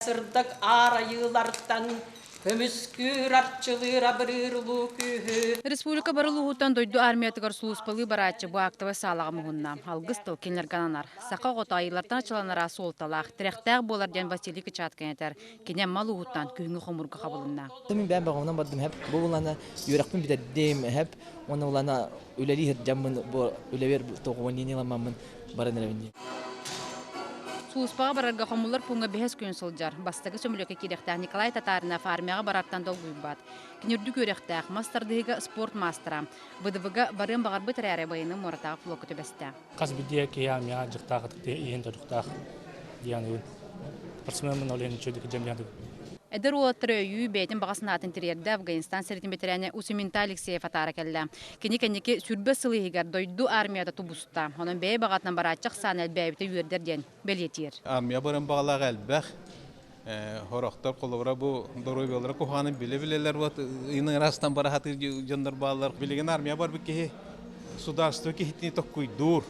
Сырдык аар айыылартан көмүскүүр, арчылыыр, абырыыр улуу күүһү. Республика бары улууһуттан дойду армиятыгар сулууспалыы барааччы бу актовай саалаҕа муһунна. Алгыс тыл кинилэргэ ананар. Саха оҕото айыылартан ачыланара суолталаах, тирэхтээх буолар диэн Василий Кычаткин этэр. Кини Амма улууһуттан күһүҥҥү хомуурга хабылынна. Мин бэйэм баҕабынан бардым хэп. Бу булана үөрэхпин бүтэрдим хэп. Уонна булана үлэлии сылдьаммын бу үлэбэр тоҕуонньуну ыламмын баран эрэбин. Сулууспаҕа барарга хомуллар пууҥҥа бэһис күн сылдьар. Бастакы сөмөлүөккэ киириэхтээх Николай Татаринов армияҕа барартан долгуйбат. Кини үрдүк үөрэхтээх, мас тардыһыыга спорт маастара. ВДВ-га барыан баҕарбыт эрээри байыаннай муоратааҕы флокка түбэстэ. Хас биирдии киһи армияҕа дьыктаах ытык иһин дьоруктаах диэн ыйын. Спортсменмын ол иһин үчүгэй дьэм Эдэр уолаттары өйүү бэйэтин баҕа санаатын тириэрдэ Афганистан сэриитин бэтэрээнэ Усиминта Алексеев атаара кэллэ. Кини кэнники сүүрбэ сыл иһигэр дойду армията тубуста. Онон бэйэ баҕатынан барааччы ахсаана элбээбитэ үөрдэр диэн бэлиэтиир. Армия баран баҕалаах элбэх. Хорохтор холобура бу доруобуйалара куһаҕанын билэ-билэлэр вот ыраастан бара сатыыр дьоннор бааллар. Билигин армия барбыт киһи судаарство киһитини токкуйдуур,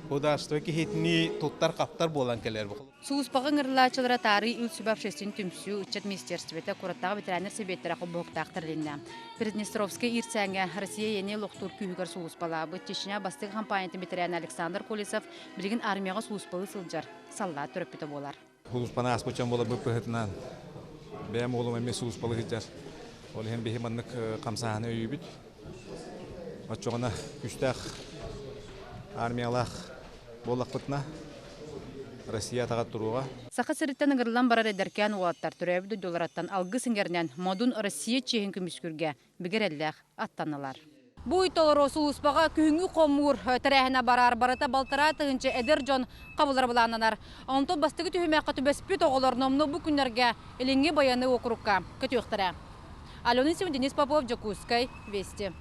судаарство киһитини туттар-хаптар буолан кэлэр. Сулууспаҕа ыҥырылааччылара таарый Ил Сүбэ общественнай түмсүү, ыччат министиэристибэтэ, куораттааҕы ветераннар сэбиэттэрэ холбоһуктаахтар илиннэ. Приднестровскай иирсээҥҥэ Россия ийэни олохтуур күүһүгэр сулууспалаабыт Чечня бастакы хампаанньатын бэтэрээнэ Александр Колесов билигин армияҕа сулууспалыы сылдьар саллаат төрөппүтэ буолар. Сулууспаны ааспыт дьон буоларбыт быһыытынан бэйэм уолум эмиэ сулууспалыы сылдьар. Ол иһин биһи маннык хамсааһыны өйүүбүт. Оччоҕуна күүстээх армиялаах буоллахпытына Россия атаҕар туруоҕа. Саха сириттэн ыҥырыллан барар эдэркээн уолаттар төрөөбүт дойдуларыттан алгыс иҥэринэн модун Россия чиэһин көмүскүүргэ бигэ эрэллээх аттаннылар. Бу толору сулууспаҕа күһүҥҥү хомуур тэрээһинэ барар барыта балтараа тыһыынча эдэр дьон хабыллара былааннанар. Онтон бастакы түһүмэххэ түбэспит оҕолор номнуо бу күннэргэ Илиҥҥи Байаны уокурукка көтүөхтэрэ. Алена Сим, Денис Попов, Дьокуускай, Вести.